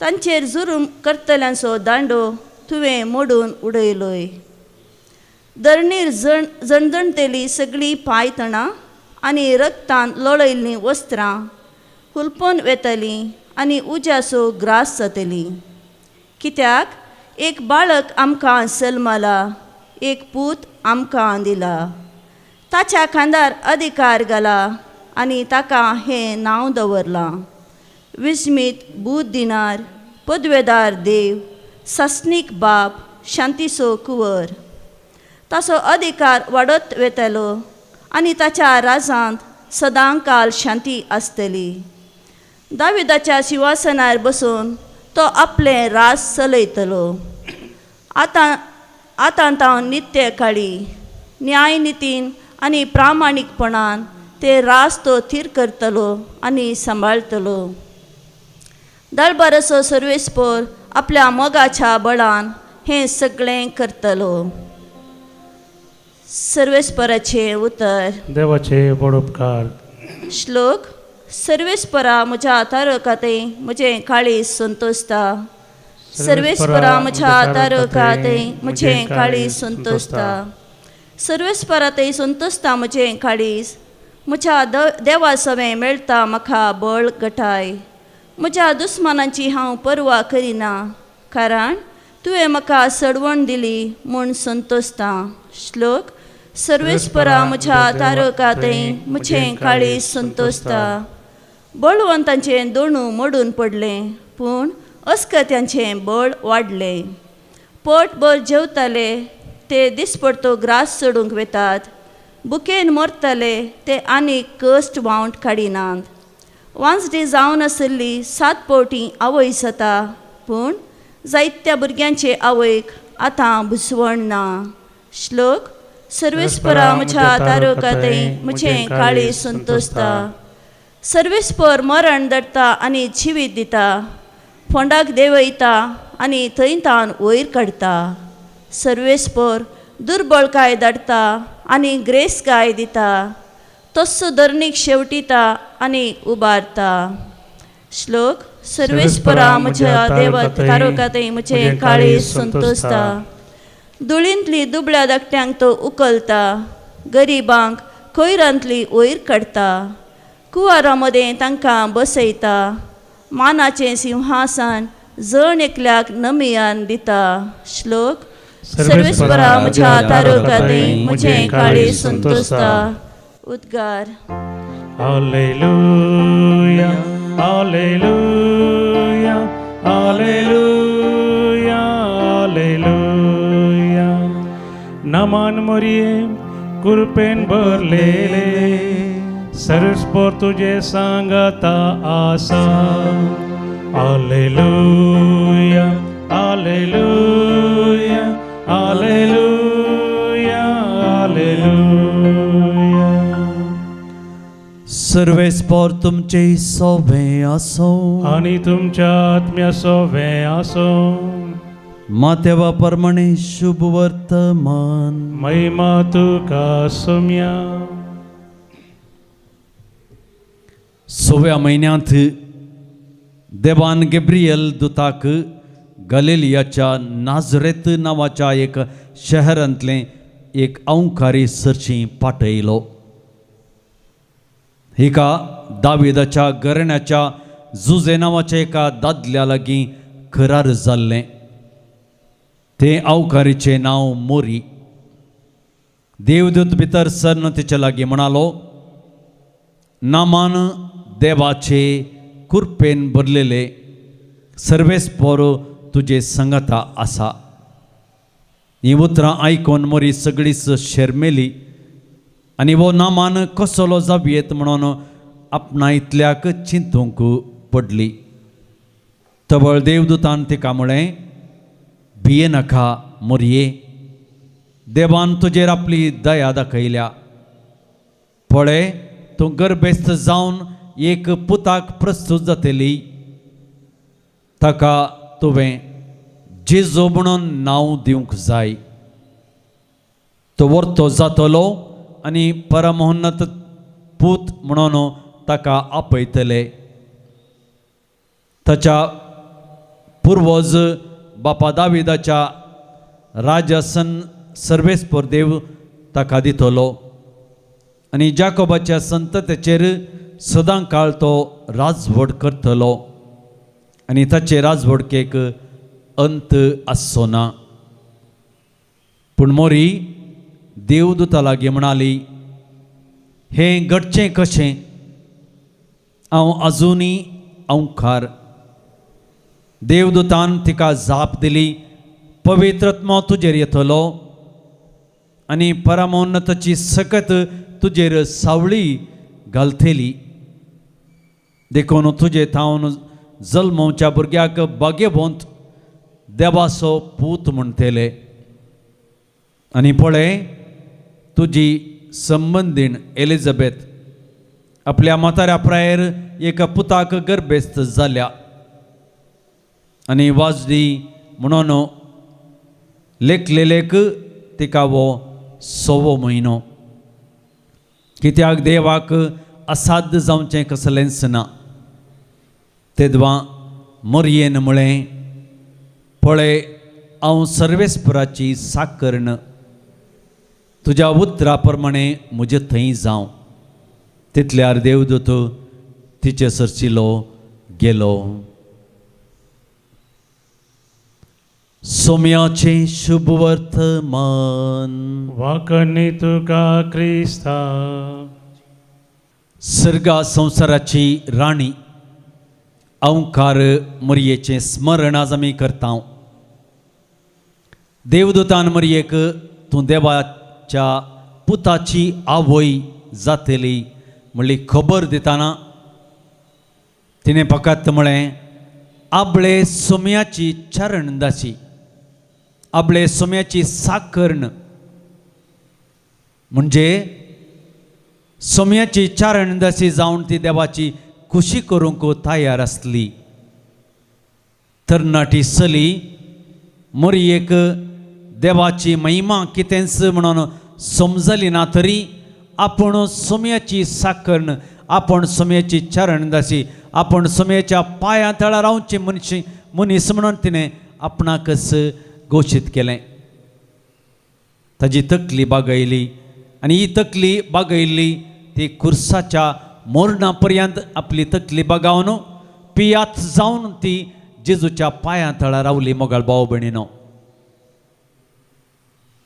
तांचेर जुरूम करतल्यांचो दांडो तुवें मोडून उडयलोय. धरणीर जणजणतेली सगळीं पांयतणां आनी रक्तान लोळयल्लीं वस्त्रां हुलपोन वेतलीं आनी उज्याचो ग्रास जातली. कित्याक एक बाळक आमकां जल्मला, एक पूत आमकां दिला. ताच्या खांदार अधिकार घाला आनी ताका हें नांव दवरलां, विस्मीत बूद दिनार, पदवेदार देव, सासणीक बाप, शांतीचो कुंवर. ताचो अधिकार वाडत वेतलो आनी ताच्या राजांत सदांकाल शांती आसतली. दाविदाच्या शिंवासनार बसून तो आपलें राज चलयतलो. आतां आतां तावन नित्य काळी न्यायनितीन आनी प्रामाणीकपणान ते राज तो थीर करतलो आनी सांबाळटलो. दळबाराचो सर्वेस्पोर आपल्या मोगाच्या बळान हें सगळें करतलो. सर्वेस्पराचें उतर. देवाचे व्हड उपकार. श्लोक. सर्वेस्परा म्हज्या तारकाते म्हजें काळीज संतोसता. सर्वेस्परा म्हज्या तारकाते म्हजें काळीज संतोसता. सर्वेस्परा थंय संतोसता म्हजें काळीज. म्हज्या देवा सवें मेळटा म्हाका बळ गटाय. म्हज्या दुस्मानांची हांव पर्वा करिना, कारण तुवें म्हाका सडवण दिली म्हूण संतोसता. श्लोक. सर्वेस्परा म्हज्या तारकाते म्हजें काळीज संतोसता. बळवंतांचें दोणू मोडून पडलें, पूण अस्कत्यांचें बळ वाडलें. पोटभर जेवताले ते दिसपडतो ग्रास चडूंक वेतात. बुकेन मरतले ते आनीक कश्ट वावंट काडिनात. वांजडी जावन आशिल्ली 7 फावटी आवय जाता, पूण जायत्या भुरग्यांचे आवयक आतां भुसवण ना. श्लोक. सर्वेस्परा म्हज्या तारकाते म्हजें काळीज संतोसता. सर्वेस्पर मरण दडटा आनी जिवीत दिता. फोंडाक देंवयता आनी थंय तावन वयर काडटा. सर्वेस्पर दुर्बळकाय धाडटा आनी ग्रेसकाय दिता. तस्सो धरणीक शेवटिता आनी उबारता. श्लोक. सर्वेस्परा म्हज्या देवा तारकाते म्हजें काळीज संतोसता. धुळींतली दुबळ्या धाकट्यांक तो उखलता. गरिबांक कोयरांतली वयर काडटा. कुवारां मदें तांकां बसयता. मानाचें सिंहासन जण एकल्याक नमियान दिता. श्लोक. सर्वेस्परा म्हज्या तारकाते म्हजें काळीज संतोसता. उद्गार. Hallelujah, hallelujah, hallelujah, hallelujah. नमन मोरये कृपेन भरलेले, सर्वेस्पर तुजे सांगाता आसा. Hallelujah, hallelujah, hallelujah, hallelujah. सर्वेस्पर तुमचे सोबे आसो आनी तुमच्या आत्म्या सोबे आसो. मातेवा परमणे शुभ वर्तमान. महिमा तुका सुम्या. सव्या म्हयन्यांत देवान गेब्रियल दुताक गलिलियाच्या नाजरेत नांवाच्या एक शहरांतलें एक अंकारी सरशी पाठयलो. हिका दाविदाच्या घराण्याच्या जुजे नांवाच्या एका दादल्या लागीं करार जाल्लें. तें अवकारीचें नांव मोरी. देवदूत भितर सरन तिचे लागीं म्हणालो, नामान देवाचे कुरपेन भरलेले सर्वेस्पोर तुजे संगता आसा. हीं उतरां आयकून मोरी सगळीच शेरमेली आनी हो नामान कसलो जावयेत म्हणून आपणा इतल्याक चिंतूंक पडली. तवळ देवदूतान तिका म्हळें, भिये नाका मोरये, देवान तुजेर आपली दया दाखयल्या. पळय, तूं गर्भेस्त जावन एक पुताक प्रस्तूत जातली, ताका तुवें जेजू म्हणून नांव दिवंक जाय. तो वर्तो जातलो आनी परमोन्नत पूत म्हणून ताका आपयतले. ताच्या पुर्वज बापा दाविदाच्या राजासन सर्वेस्पर देव ताका दितलो आनी जाकोबाच्या संततेचेर सदां काळ तो राजवट करतलो आनी ताचे राजवटकेक अंत आसचो ना. पूण मोरी देवदूता लागीं म्हणाली, हें घडचें कशें? हांव अजुनूय अंवकार. देवदूतान तिका जाप दिली, पवित्रत्मा तुजेर येतलो आनी परमोन्नताची सकत तुजेर सावळी घालतली, देखून तुजे थावन जल्मोवच्या भुरग्याक भाग्यवंत देवाचो पूत म्हणटले. आनी पळय, तुजी संबंदीण एलिझाबेथ आपल्या म्हाताऱ्या प्रायेर एका पुताक गर्भेस्त जाल्या आनी वाजडी म्हणून लेखलेलेक तिका हो सवो म्हयनो. कित्याक देवाक असाध्य जावचें कसलेंच ना. तेदवां मोरयेन म्हळें, पळय, हांव सर्वेस्पराची साकर्ण, तुज्या उतरा प्रमाणे म्हजे थंय जावं. तितल्यार देवदूत तिचे सरशिलो गेलो. सोम्याचें शुभ वर्तमान. वाकणी तुका क्रिस्ता. सर्गा संवसाराची राणी अंकार मरयेचें स्मरण आज आमी करता. देवदूतान मरयेक तूं देवाच्या पुताची आवय जातली म्हणली खबर दितना तिणें फकत म्हळें, आपले सोम्याची चरणदासी, आपले सोम्याची साकर्ण, म्हणजे सोम्याची चारणदासी जावन ती देवाची खुशी करूंक तयार आसली. तरणाटी चली मोरयेक देवाची महिमा कितेंच म्हणून समजली ना तरी आपूण सोम्याची साकर्ण, आपूण सोम्याची चरणदासी, आपूण सोम्याच्या पांयां तळा रावची मनीस म्हणून तिणें आपणाकच घोशीत केलें. ताजी तकली बागयली आनी ही तकली बागयल्ली ती कुर्साच्या मोरणा पर्यंत आपली तकली बागावन पियात जावन ती जेजूच्या पांयां तळा रावली. मोगाळ भाव भयणीनो,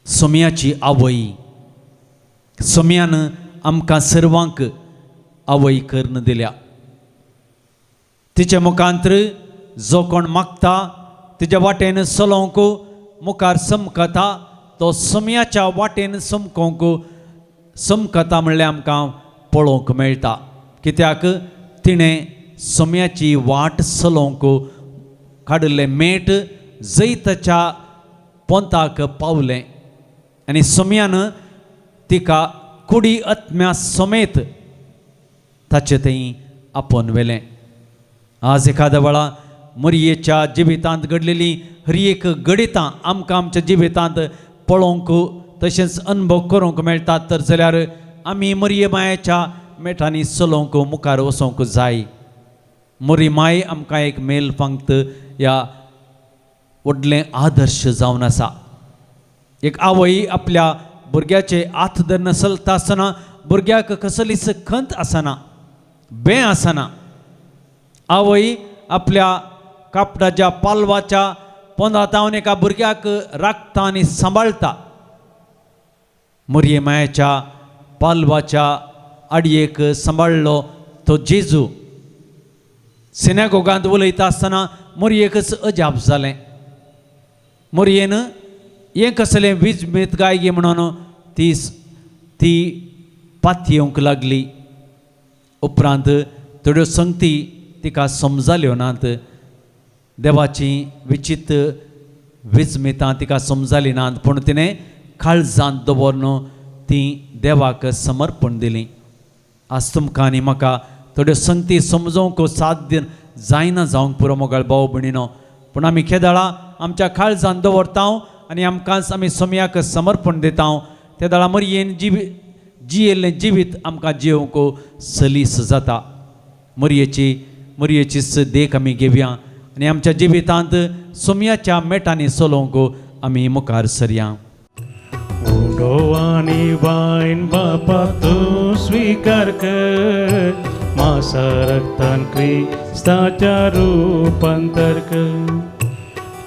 सोम्याची आवय, सोम्यान आमकां सर्वांक आवय करून दिल्या. तिचे मुखांतर जो कोण मागता तिच्या वाटेन चलोवंक मुखार समकता, तो सोम्याच्या वाटेन समकोवंक समकता म्हणल्यार आमकां पळोवंक मेळटा. कित्याक तिणें सोम्याची वाट चलोवंक काडिल्लें मेट जैताच्या पोंताक पावलें आनी सोम्यान तिका कुडी आत्म्या समेत ताचे थंय आपोवन व्हेलें. आज एखाद्या वेळा मरयेच्या जिवितांत घडलेली हर एक घडितां आमकां आमच्या जिवितांत पळोवंक तशेंच अनुभव करूंक मेळटात. तर जाल्यार आमी मरये मायेच्या मेठांनी चलोवंक मुखार वचोंक जाय. मोरी माय आमकां एक मेल फांगत ह्या व्हडलें आदर्श जावन आसा. एक आवय आपल्या भुरग्याचे हात धरून चलता आसतना भुरग्याक कसलीच खंत आसना, बें आसना. आवय आपल्या कापडाच्या पालवाच्या पोंदा एका भुरग्याक राखता आनी सांबाळटा. मोरये मायेच्या पालवाच्या आडयेक सांबाळ्ळो तो जेजू सिनेगोगांत उलयता आसतना मोरयेकच अजाप जालें. मोरयेन हें कसलें विजमीत गाय गे म्हणून ती ती पातयेवंक लागली. उपरांत थोड्यो संगती तिका समजाल्यो नात, देवाची विचित्र विजमितां तिका समजाली नात, पूण तिणें काळजांत दवरून ती देवाक समर्पण दिली. आज तुमकां आनी म्हाका थोड्यो संगती समजोवंक साध्य जायना जावंक पुरो मोगाळ भाव भयणीनो, पूण आमी केदळा आमच्या काळजांत दवरता आनी आमकांच आमी सोम्याक समर्पण दिता. ते दळा मरयेन जियेल्लें जिवीत आमकां जियोवंक सलीस जाता. मरयेची मरयेचीच देख आमी घेवया आनी आमच्या जिवितांत सोम्याच्या मेटांनी चलोवंक आमी मुखार सरया. उडो आनी वायन बापा तूं स्विकार कर, मासा रक्तान क्रिस्ताच्या रुपांतर कर.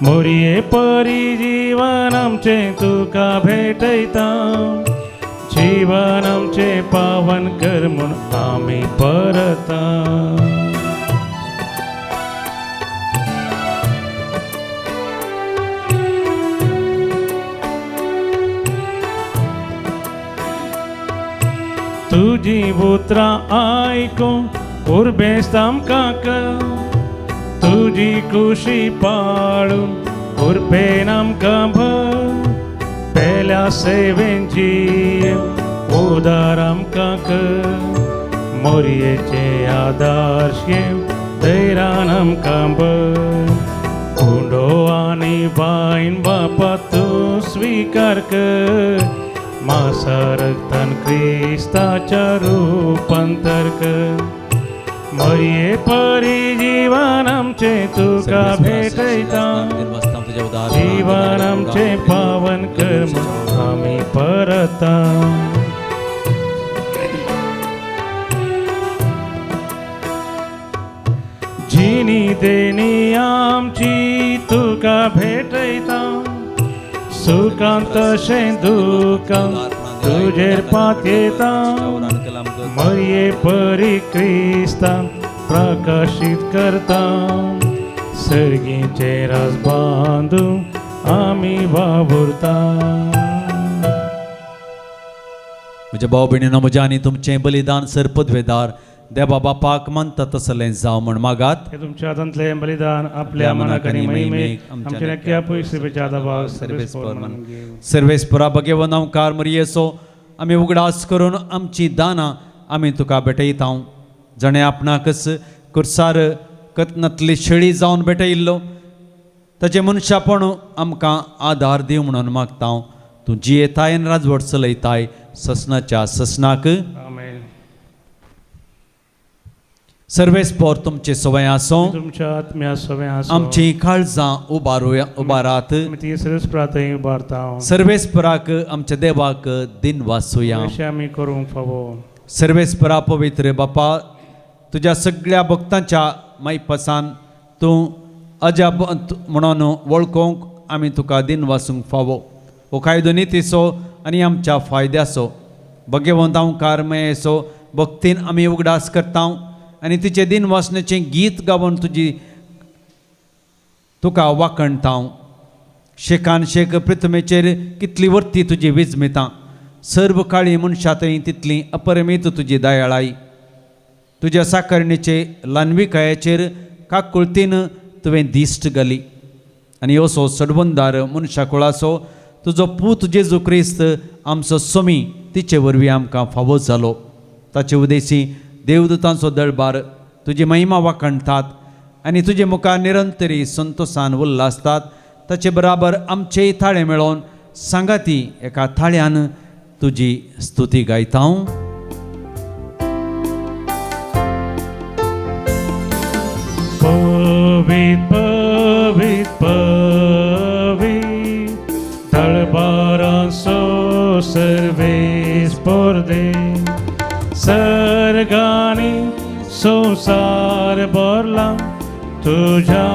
मोरये परी जीवन आमचें तुका भेटयता, जीवन आमचें पावन कर म्हूण आमी परता. तुजी उतरां आयकून उर्बेस्त आमकां कर, तुजी खुशी पाळून उर्बेन आमकां भर. पेल्या सेवेन जीव उदार आमकां कर, मोरयेचे आदर्श घेवन धैर्यान आमकां भर. उंडो आनी वायन बापा तूं स्विकार कर, मासा रक्तान क्रिस्ताच्या रुपांतर कर. मरये परी जीवन आमचें तुका भेटयता, जीवन आमचें पावन कर म्हूण आमी परता. जिनी देणी आमची तुका भेटयता, सुखांत तशें दुखांत तुजेर पातयेता. मरये परी क्रिस्तान प्रकाशीत करता, सर्गीचें राज बांदून आमी वावुरता. म्हज्या भाव भयणीनो, म्हज्या आनी तुमचें बलिदान सर पदवेदार देवा बापाक मानता तसलें जावं म्हण मागात. हे तुमच्या हातांतलें बलिदान आपल्या मनाक आनी महिमेक आमच्या नक्या पयसुपेच्या दबाव सर्वेस्परा भगेवन ओंकार मरियेचो आमी उगडास करून आमची दानां आमी तुका भेटयता. जाणें आपणाकच कुर्सार कत्नांतली शेळी जावन भेटयिल्लो ताचें मनशापण आमकां आदार दिवं म्हणून मागता. तूं जियेताय आनी राजवट चलयताय ससनाच्या ससनाक. सर्वेस्पोर तुमचे सवय आसूं, तुमच्या आत्म्या सवय आसूं. आमची काळजां उबारुया उबारात. तिसरेच उबारता. सर्वेस्पराक आमच्या देवाक दिन वासूया आमी करूंक फावो. सर्वेस्परा पवित्र बापा, तुज्या सगळ्या भक्तांच्या मायपासान तूं अजाब म्हणून वळखूंक आमी तुका दिन वासूंक फावो. हो कायदो नितीचो आनी आमच्या फायद्याचो भगवंत ओंकार मयेचो भक्तीन आमी उगडास करता आनी तिचें दिन वासनेचें गीत गावन तुजी तुका वाखणता. शेकान शेक पृथ्वीचेर कितली वर्ती तुजी विजमितां, सर्व काळी मनशां थंय तितली अपरमीत तुजी दयाळाय. तुज्या साकरणीचे ल्हानविकायेचेर काकुळतीन तुवें दिश्ट घाली आनी असो सडवंदार मनशा कुळाचो तुजो पूत जेजू क्रिस्त आमचो सोमी तिचे वरवीं आमकां फावो जालो. ताचे उदेशी देवदूतांचो दळबार तुजी महिमा वाखणतात आनी तुजे मुखार निरंतरी संतोसान उल्हासतात. ताचे बराबर आमचेय थाळे मेळोवन सांगाती एका थाळ्यान तुजी स्तुती गायता. पवित पवित पवित दळबारांचो सर्वेस पोरदे सर्गानी संवसार भरला तुझ्या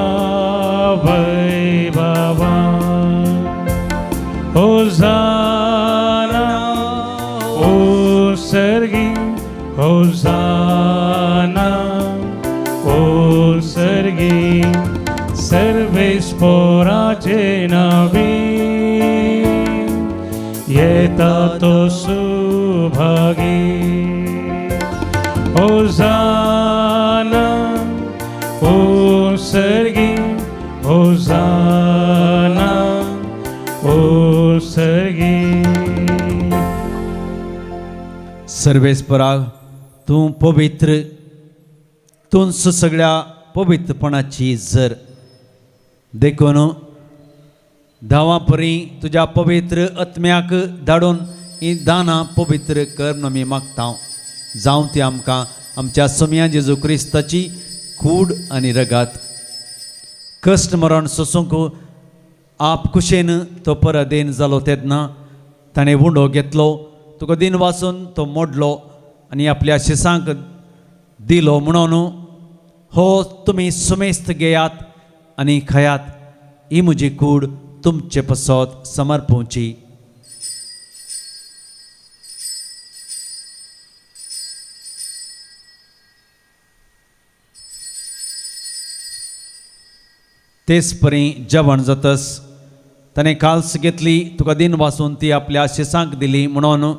वैभवान. होजाना ओ सर्गी, होजाना ओ सर्गी, सर्वेस पोराचे नावी येता तो सुभागी. होजाना ओ सर्गी, होजाना ओ सर्गी. सर्वेस्परा तूं पवित्र, तूंच सगळ्या पवित्रपणाची जर. देखून धांवा परी तुज्या पवित्र आत्म्याक धाडून ही दानां पवित्र कर म्हणून आमी मागता. जावं ती आमकां आमच्या सोम्या जेजू क्रिस्ताची कूड आनी रगात. कश्ट मरण सोसूंक आप कुशेन तो परदेन जालो तेन्ना ताणें उंडो घेतलो, तुका दिन वाचून तो मोडलो आनी आपल्या शिसांक दिलो म्हणून, हो तुमी सुमेस्त घेयात आनी खायात, ही म्हजी कूड तुमचे पसत समर्पोवची. तेच परी जेवण जातस ताणें काल्स घेतली, तुका दिन वाचून ती आपल्या शिसांक दिली म्हणून,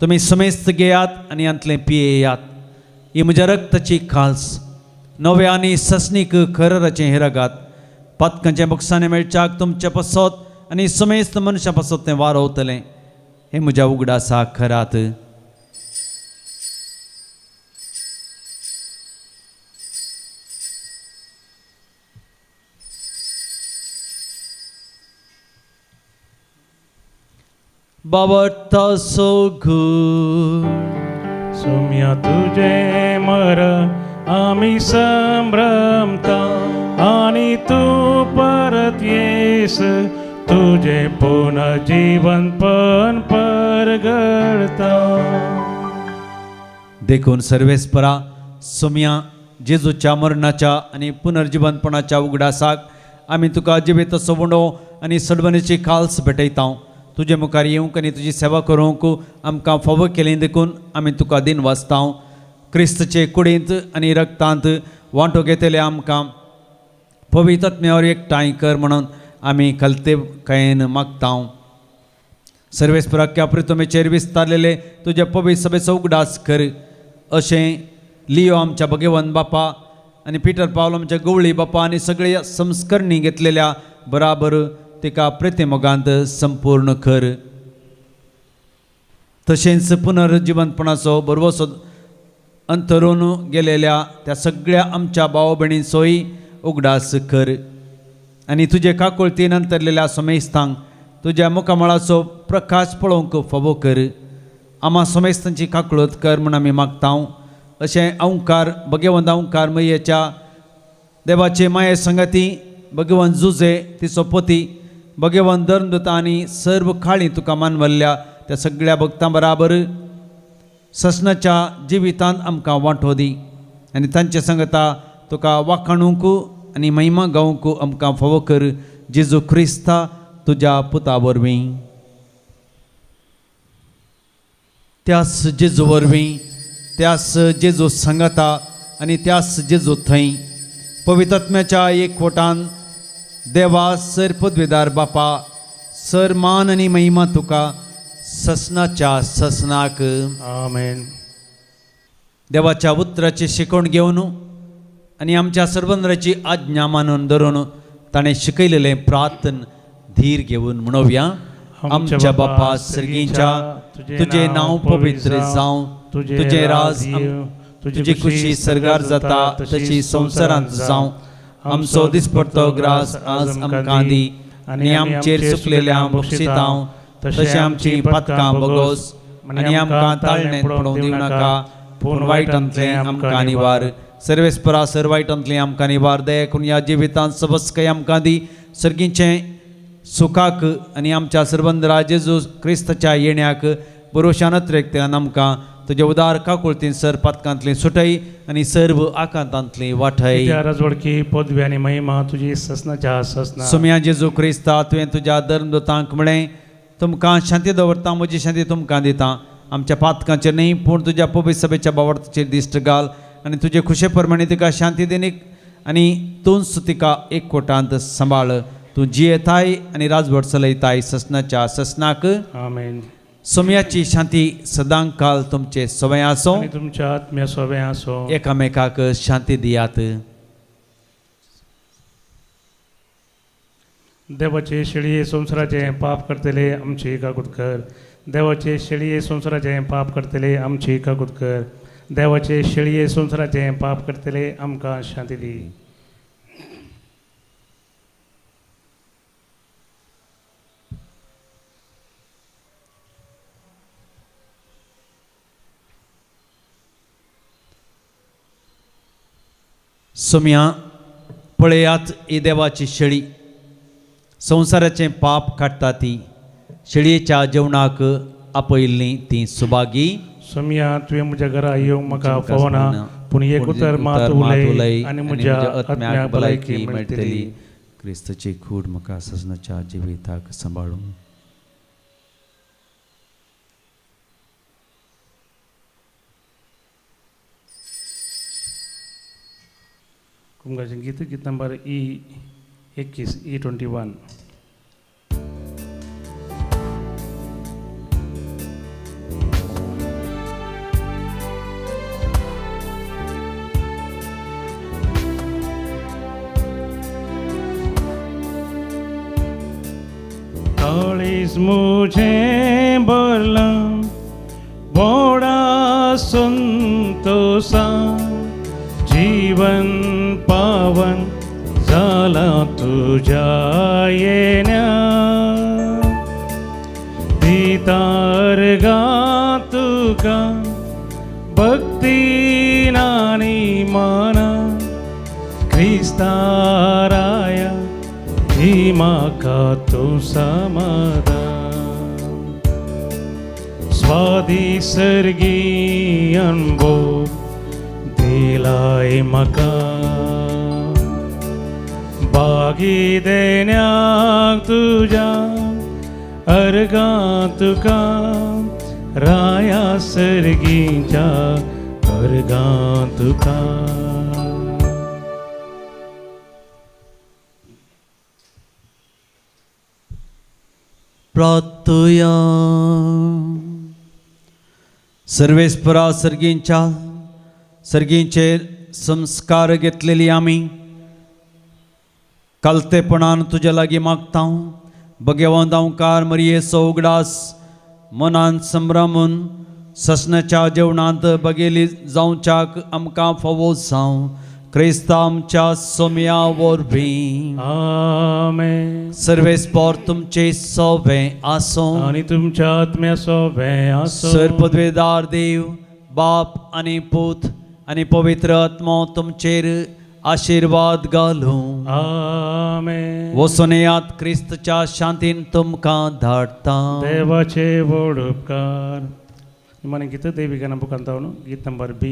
तुमी समेस्त घेयात आनी हांतलें पियेयात, ही म्हज्या रक्ताची काल्स, नव्या आनी ससनीक खरराचें हें रगात. पातकांचें बक्षाणें मेळच्याक तुमचे पसत आनी समेस्त मनशां पसत तें वारवतलें. हें म्हज्या उगडासा खरात. बाबा घूर सोम्या तुझे मर आमी संभ्रमता आनी तूं परत येस तुझे पुनर्जीवन पण परगळता. देखून सर्वेस्परा सोम्या जेजूच्या मरणाच्या आनी पुनर्जिवनपणाच्या उगडासाक आमी तुका जिवेत सवणो आनी सडवणीची खाल्स भेटयता. तुजे मुखार येवंक आनी तुजी सेवा करूंक आमकां फावो केली देखून आमी तुका दिन वाचता. क्रिस्तचे कुडींत आनी रक्तांत वांटो घेतले आमकां पवित्र आत्म्यावर एकठांय कर म्हणून आमी खलते कायेन मागता. सर्वेस्पराक्या प्रितमेचेर विस्तारलेले तुजे पवित्र सभेचो उगडास कर. अशें लियो आमच्या भगवंत बापा आनी पिटर पावल आमच्या गवळी बापा आनी सगळे संस्करणी घेतलेल्या बराबर तिका प्रितीमोगांत संपूर्ण कर. तशेंच पुनर्जिवंतपणाचो बरवसो अंतरून गेलेल्या त्या सगळ्या आमच्या भाव भयणींचोय उगडास कर आनी तुजे काकुळतीन अंतरलेल्या समेस्तांक तुज्या मुखामळाचो प्रकाश पळोवंक फावो कर. आमा समेस्तांची काकुळत कर म्हूण आमी मागता. अशें अंकार भगवंत अंकार मयेच्या देवाचे माये संगती भगवंत जुजे तिचो पती भगवंत धर्मदूता आनी सर्व खाळी तुका मानवल्ल्या त्या सगळ्या भक्तां बराबर ससनाच्या जिवितांत आमकां वांटो दी आनी तांचे संगता तुका वाखाणूंक आनी महिमा गावंक आमकां फावो कर. जेजू क्रिस्ता तुज्या पुता वरवीं. त्यास जेजू वरवीं, त्यास जेजू संगता आनी त्यास जेजू थंय पवित्र आत्म्याच्या एकवटान देवा सर पदवेदार बापा सर मान आनी महिमा तुका ससनाच्या ससनाक. आमेन. देवाच्या उतराची शिकवण घेवन आनी आमच्या सर्वंद्राची आज्ञा मानून धरून ताणें शिकयलेलें प्रार्थन धीर घेवन म्हणोवया. आमच्या बापा सर्गीच्या, तुजें नांव पवित्र जावं, तुजें राज, तुजी खुशी सर्गार जाता तशी संवसारांत जावं. आमचो दिसपडतो ग्रास आज आमकां दी आनी आमचेर चुकलेल्या बक्षितांव तशें आमची पातकां बगोस आनी आमकां ताळणेंत पडोवंक दिवं नाका, पूण वायटांतलें आमकां निवार. सर्वेस्परा सर वायटांतली आमकां निवार दे करून ह्या जिवितांत सबस्कय आमकां दी सर्गीचें सुखाक आनी आमच्या सर्वंदरा जेजू क्रिस्ताच्या येण्याक बरोशान अत्रेकत्यान आमकां तुज्या उदार काकुळतीन सर पातकांतली सुटय आनी सर्व आकांतांतली वाठय. राजवडकी पदवी आनी महिमा तुजी ससनाच्या ससना. सुम्या जेजू क्रिस्ता तुवें तुज्या धर्मदूतांक म्हळें तुमकां शांती दवरता म्हजी शांती तुमकां दिता आमच्या पातकांचेर न्ही पूण तुज्या पवित्र सभेच्या बावडताचेर दिश्ट घाल आनी तुजे खुशे प्रमाणे तिका शांती दिनीक आनी तूंच तिका एकवटांत सांबाळ. तूं जियेताय आनी राजवट चलयताय ससनाच्या ससनाक. आमेन. सोम्याची शांती सदांकाल तुमचे सवय आसो आनी तुमच्या आत्म्या सोवे आसो. एकामेकाक शांती दियात. देवाचे शेळये संवसाराचें पाप करतले आमची काकूत कर. देवाचे शेळये संवसाराचें पाप करतले आमची काकूत कर. देवाचे शेळये संवसाराचें पाप करतले आमकां शांती दी. सोम्या पळयात ही देवाची शेळी संवसाराचें पाप काडटा ती शेळयेच्या जेवणाक आपयिल्लीं तीं सुभागी. सोम्या तुवें म्हज्या घरा येवंक म्हाका फावना पूण एक उतर मात उलय आनी म्हज्या आत्म्याक भलायकी मेळटली. क्रिस्ताची कूड म्हाका सजनाच्या जिविताक सांबाळूं. कुमगाचें गीत गीत नंबर E21 E21. काळीज मुझें भरलां व्हडा संतोषा जीवन पावन जाला तुझ्या येण्या दितार गा तुका भक्ती नानी माना क्रिस्ताराया ही म्हाका तूं समाधान स्वादी सर्गी अनुभव दिलाय म्हाका बागी देण्याक तुज्या अर्गां तुका राया सर्गीच्या अर्गां तुका. प्रार्थुया. सर्वेस्परा सर्गींच्या सर्गींचेर संस्कार घेतलेली आमी कालतेपणान तुज्या लागीं मागता भगवंत ओंकार मरियेचो उगडास मनान संभ्रमून ससनाच्या जेवणांत बगेली जावच्याक आमकां फावो जावं क्रिस्ता आमच्या सोम्या वरवीं. आमेन. सर्वेस्पर तुमचे सोवे आसूं आनी तुमच्या आत्म्या सोवे आसूं. सर पदवेदार देव बाप आनी पूत आनी पवित्र आत्मो तुमचेर आशिर्वाद घालूं. आमेन. वसोनयात क्रिस्तच्या शांतीन तुमकां धाडटा. देवाचे व्हड उपकार. निमाणें गीत देवी गाना बुकांतावनु गीत नंबर B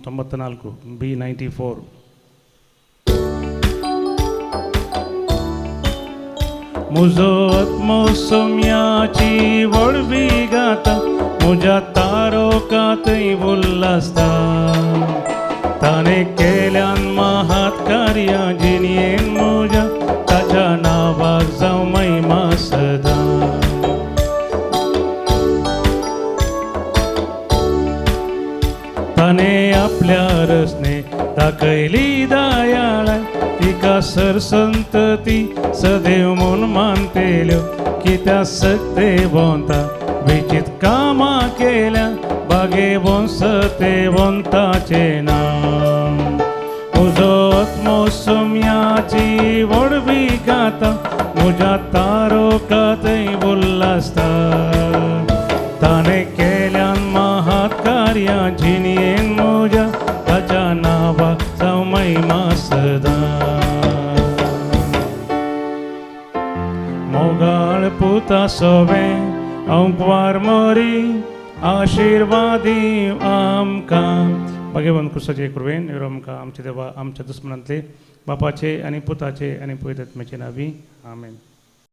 94 B94. मुजो आत्मो सोम्याची व्हडवी गाता मुज्या तारोकांतय उल्हासता ताणें केल्यान महात कार्यां जिणयेन मुज्या ताच्या नांवाक जावं महिमा सदां. ताणें आपल्या रचने दाखयली दयाळाय तिका सरसंतती सदैव म्हूण मानतेल्यो कित्या सक्ते भोंवता विचित कामां केल्या बागे वंसते वंताचें नांव. म्हजो आत्मो सोम्याची व्हडवी गाता म्हज्या तारोकांतय उल्हासता ताणें केल्यान महात कार्यां जिणयेन म्हज्या ताच्या नांवाक सदां. मोगाळ पुता सोवे अंकवार मोरी आशिर्वादी आमकां. भगवान क्रिस्ताचे कृपेन आमकां आमच्या देवा आमच्या दुस्मनांतले बापाचे आनी पुताचे आनी पवित्र आत्म्याचे नावी आमेन.